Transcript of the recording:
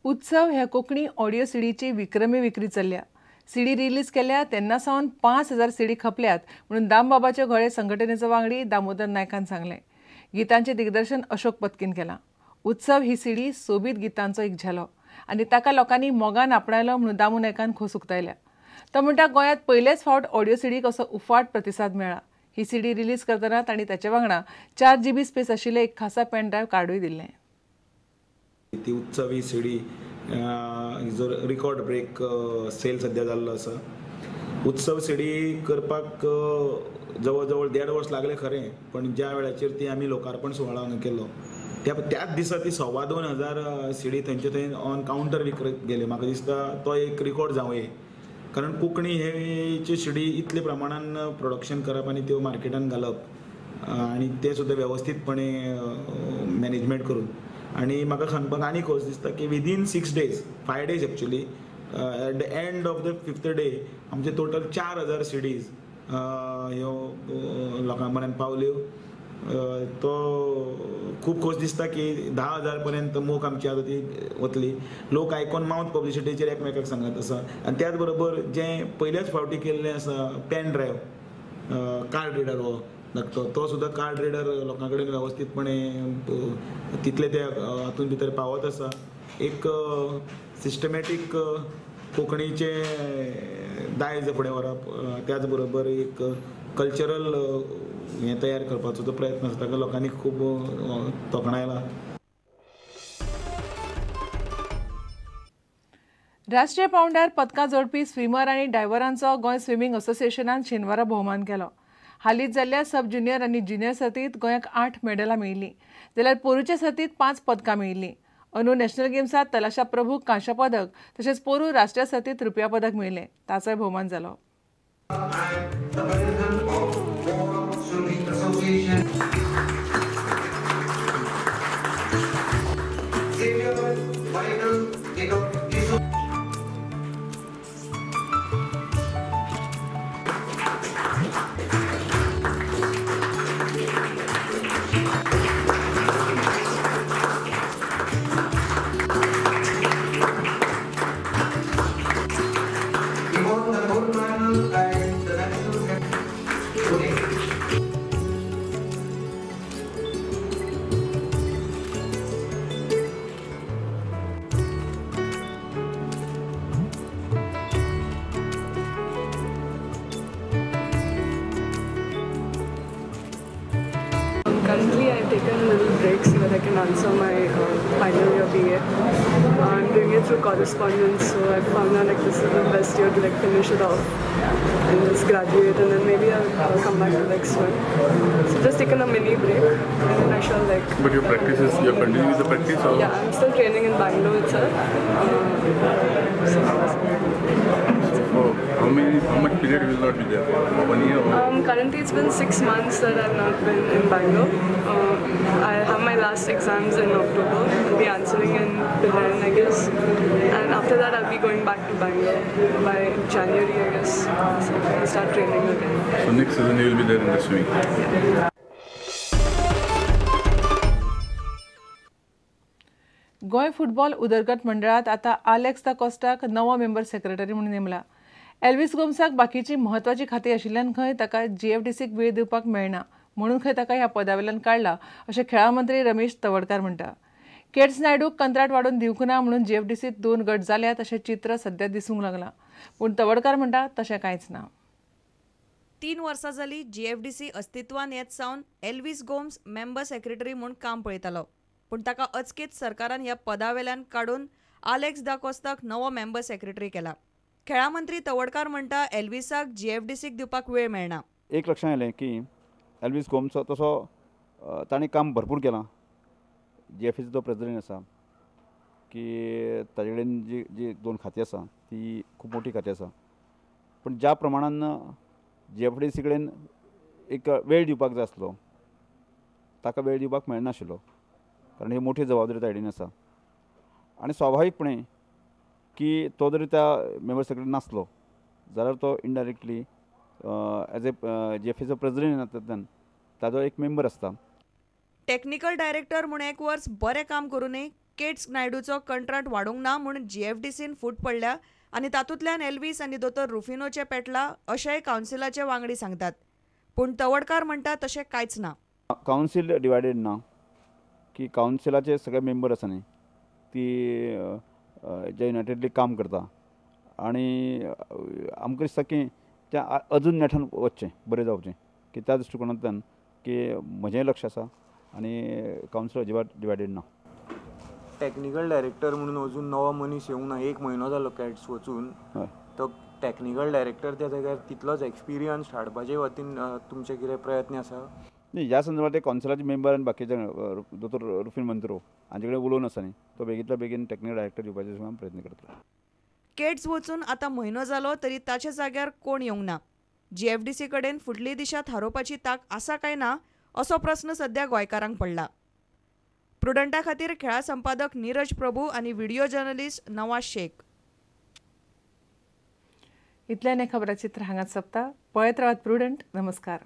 उत्सव ह्या कोंकणी ऑडियो सीडीची विक्रमी विक्री चल्ल्या. सीडी रिलीज केल्या तेन्ना सावन 5000 सीडी खपल्यात म्हणून दामबाबाचे घोळे संघटनेचो वांगडी दामोदर नायकान सांगलें. गीतांचें दिग्दर्शन अशोक पत्कीन केलां. उत्सव ही सीडी सोबीत गितांचो एक झेलो आनी ताका लोकांनी मोगान आपणायलो म्हणून दामू नायकान खोस उक्तायल्या. तो म्हणटा गोंयांत पयलेच फावट ऑडियो सीडीक असो उफाट प्रतिसाद मेळ्ळा. ही सीडी रिलीज करतना तांणी ताचे वांगडा 4 GB space आशिल्लें एक खासा पेन ड्रायव्ह कार्डूय दिल्लें. ती उत्सव ही सीडी जो रिकॉर्ड ब्रेक सेल सद्या जाल्लो आसा. उत्सव सीडी करपाक जवळ जवळ 1.5 वर्स लागले खरें, पण ज्या वेळाचेर ती आमी लोकार्पण सुवाळो हांगा केलो त्याच दिसा ती 2,250 सीडी थंयचे थंय ऑन कावंटर विकत गेले. म्हाका दिसता तो एक रिकॉर्ड जावंये, कारण कोंकणी हेची सीडी इतले प्रमाणान प्रोडक्शन करप आनी त्यो मार्केटान घालप आनी ते सुद्दां वेवस्थीतपणे मॅनेजमेंट करून. आनी म्हाका सांगपाक आनी खोस दिसता की within 6 days 5 days actually at the end of the 5th day आमचे टोटल 4000 सीडीज ह्यो लोकां पर्यंत पावल्यो. तो खूब खोस दिसता की 10,000 पर्यंत मोख आमची आतां ती वतली. लोक आयकोन मावथ पब्लिसिटीचेर एकमेकाक सांगत आसा. आनी त्याच बरोबर जें पयल्याच फावटी केल्लें आसा पेन ड्रायव्ह कार्ड रिडर हो धाकटो, तो सुद्दां कार्ड रिडर लोकां कडेन वेवस्थीतपणे तितले ते हातूंत भितर पावत आसा. एक सिस्टमॅटीक कोंकणीचें दायज फुडें व्हरप, त्याच बरोबर एक कल्चरल हें तयार करपाचो जो प्रयत्न आसा ताका लोकांनी खूब तोखणायला. राष्ट्रीय पांवड्यार पदकां जोडपी स्विमर आनी डायव्हरांचो गोंय स्विमींग असोसिएशनान शेनवारा भोवमान केलो. हालींच जाल्ल्या सब ज्युनियर आनी ज्युनियर सर्तींत गोंयाक 8 मेडलां मेळिल्लीं, जाल्यार पोरूच्या सर्तींत 5 पदकां मेळिल्लीं. अंदू नॅशनल गेम्सांत तलाशा प्रभूक कांश्या पदक तशेंच पोरूं राष्ट्रीय सर्तींत रुपया पदक मेळिल्लें, ताचोय भोवमान जालो. Currently, I've taken a little break so that I can answer my final year BA. I'm doing it through correspondence, so I found out like this is the best year to like finish it off and just graduate, and then maybe I'll come back to like swim. So just taken a mini break, and then I shall like. But your practice is, you're continuing with the practice, or? Yeah, I'm still training in Bangalore itself. So for how much period will not be there? 1 year? Or? Currently, it's been 6 months that I've not been in Bangalore. I have my last exams in October. I'll be answering in Pillan, I guess. And after that, I'll be going back to Bangalore by January, I guess. So I'll start training again. So next season you will be there in the swimming? Yeah. Goa football उदरगत मंडळात आता Alex दा कोस्टाक नवो member secretary म्हणून नेमला. Elvis गोम्साक बाकीची म्हत्वाची खाती आशिल्ल्यान खंय ताका जीएफडीसीक वेळ दिवपाक मेळना म्हणून खंय ताका ह्या पदावेल्यान काडला अशें खेळां मंत्री रमेश तवडकार म्हणटा. केट्स नायडूक कंत्राट वाडोवन दिवंक ना म्हणून जीएफडीसीत 2 गट जाल्यात अशें चित्र सद्या दिसूंक लागलां, पूण तवडकार म्हणटा तशें कांयच ना. 3 वर्सां जाली जीएफडीसी अस्तित्वान येत सावन एल्विस गोम्स मेंबर सेक्रेटरी म्हूण काम पळयतालो, पूण ताका अचकीत सरकारान ह्या पदावेल्यान काडून आलेक्स दा कोस्ताक नवो मेंबर सेक्रेटरी केला. खेळां मंत्री तवडकार म्हणटा एल्विसाक जीएफडीसीक दिवपाक वेळ मेळना. एक लक्षांत आयलें की एल्विस गोम्स तसो ताणें काम भरपूर केलां. जीएफडीसीचो तो प्रेसिडेंट आसा की ताजे कडेन जी जी 2 खातीं आसा ती खूब मोठी खातीं आसा, पूण ज्या प्रमाणान जीएफडीसी कडेन एक वेळ दिवपाक जाय आसलो ताका वेळ दिवपाक मेळनाशिल्लो, कारण ही मोठी जबाबदारी ताजे आसा. आनी स्वाभावीकपणे की तो जरी त्या मेंबर सेक्रेटरी नासलो जाल्यार तो इनडायरेक्टली एज ए जीएफएचो प्रेसिडेंट नात्यान ताजो एक मेंबर आसता. टेक्निकल डायरेक्टर म्हूण 1 वर्स बरें काम करूनय केट्स नायडूचो कंत्राट वाडोवंक ना म्हूण जीएफडीसीन फूट पडल्या आनी तातूंतल्यान एल्वीस आनी दोतोर रुफिनोचे पेटला अशेंय कावन्सिलाचे वांगडी सांगतात. पूण तवडकार म्हणटा तशें कांयच ना. कावन्सील डिवायडेड ना की कावन्सिलाचे सगळे मेंबर आसा न्ही ती जे युनायटेडली काम करता आनी आमकां दिसता की तें अजून नेटान वचचें, बरें जावचें की त्या दृश्टिकोणांतल्यान की म्हजें लक्ष आसा आनी कावन्सील अजिबात डिवायडेड ना. टॅक्निकल डायरेक्टर म्हणून अजून नवो मनीस येवंक ना, 1 म्हयनो जालो कॅट्स वचून. तो टॅक्निकल डायरेक्टर त्या जाग्यार तितलोच एक्सपिरियन्स हाडपाचे वतीन तुमचे कितें प्रयत्न आसा? न्ही, ह्या संदर्भात ते कावन्सिलाचे मेंबर आनी बाकीचे दोतोर रुफीन मंत्रो हांचे कडेन उलोवन आसा न्ही, तो बेगींतल्या बेगीन टॅक्निकल डायरेक्टर दिवपाचे आमी प्रयत्न करतले. केट्स वचून आतां म्हयनो जालो तरी ताच्या जाग्यार कोण येवंक ना. जीएफडीसी कडेन फुडली दिशा थारोवपाची तांक आसा काय ना असो प्रस्न सध्या गोंयकारांक पडला. प्रुडंटा खातीर खेळा संपादक नीरज प्रभू आनी व्हिडिओ जर्नलिस्ट नवाज शेख. इतल्यान खबराचित्र हांगाच सोंपता. पळयत रावात प्रुडंट. नमस्कार.